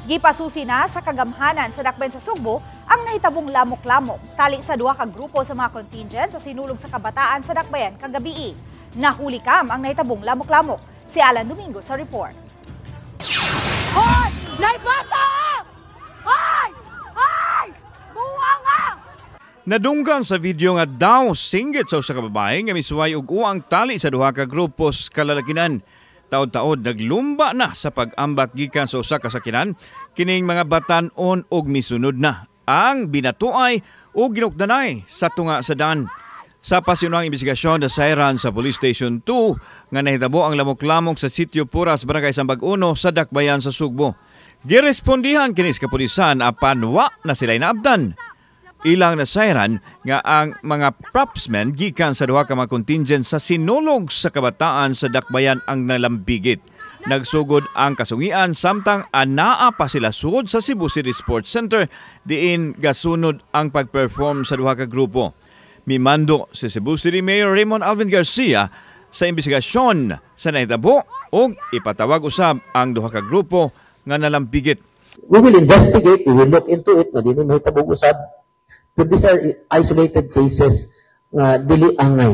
Gipasusi na sa kagamhanan sa Dakbayan sa Sugbo ang nahitabong lamok-lamok tali sa duha ka grupo sa mga contingent sa Sinulog sa Kabataan sa Dakbayan kagabii. Nahuli kam ang nahitabong lamok-lamok. Si Alan Domingo sa report. Hoy! Naibata! Hoy! Hoy! Buwang ka! Nadunggan sa video nga daw singgit sa usa ka babae nga misuway og uang tali sa duha ka grupos kalalakinan. Taod-taod naglumba na sa pag-ambak gikan sa usa ka sakinan kining mga batan-on og misunod na ang binatuay og ginukdanay sa tunga sa daan. Sa pasinunang investigasyon, nasayran sa Police Station 2 nga nahitabo ang lamok-lamok sa Sitio Puras, Barangay Sambag 1 sa Dakbayan sa Sugbo. Girespondihan kini sa kapulisan apan wa na sila naabdan. Ilang nasayran nga ang mga propsmen gikan sa duha ka mga contingent sa Sinulog sa Kabataan sa Dakbayan ang nalambigit. Nagsugod ang kasungian samtang anaa pa sila sugod sa Cebu City Sports Center diin gasunod ang pag-perform sa duha ka grupo. Mimando si Cebu City Mayor Raymond Alvin Garcia sa investigasyon sa nahitabo ug ipatawag usab ang duha ka grupo nga nalambigit. We will investigate, we will look into it, nga dili mahitabo usab. But these are isolated cases nga dili angay.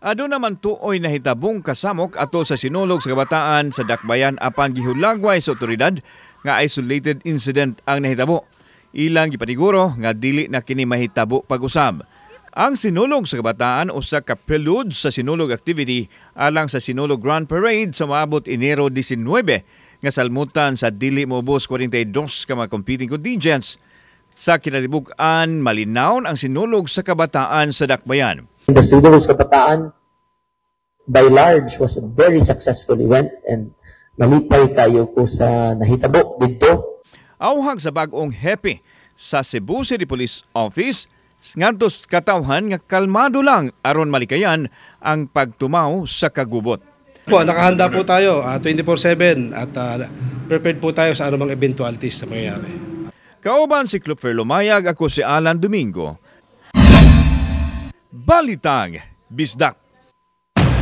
Aduna man tuoy nahitabong kasamok atol sa Sinulog sa Kabataan sa Dakbayan apan gihulagway sa otoridad nga isolated incident ang nahitabo. Ilang gipaniguro nga dili na kini mahitabo pag-usab. Ang Sinulog sa Kabataan usa ka prelude sa Sinulog activity alang sa Sinulog Grand Parade sa moabot Enero 19 nga salmutan sa dili moubos 42 ka mga competing contingents. Sa kinatibuk-an, malinawon ang Sinulog sa Kabataan sa Dakbayan. The Sinulog sa Kabataan, by large, was a very successful event and nalipay kayo ko sa nahitabo didto. Awhag sa bag-ong hepe sa Cebu City Police Office ngadto sa katawhan nga kalmado lang aron malikayan ang pagtumaw sa kagubot. Po, nakahanda po tayo 24/7 at prepared po tayo sa anumang eventualities na mangyayari. Kauban si Clubfer Lumayag, ako si Alan Domingo. Balitang Bisdak.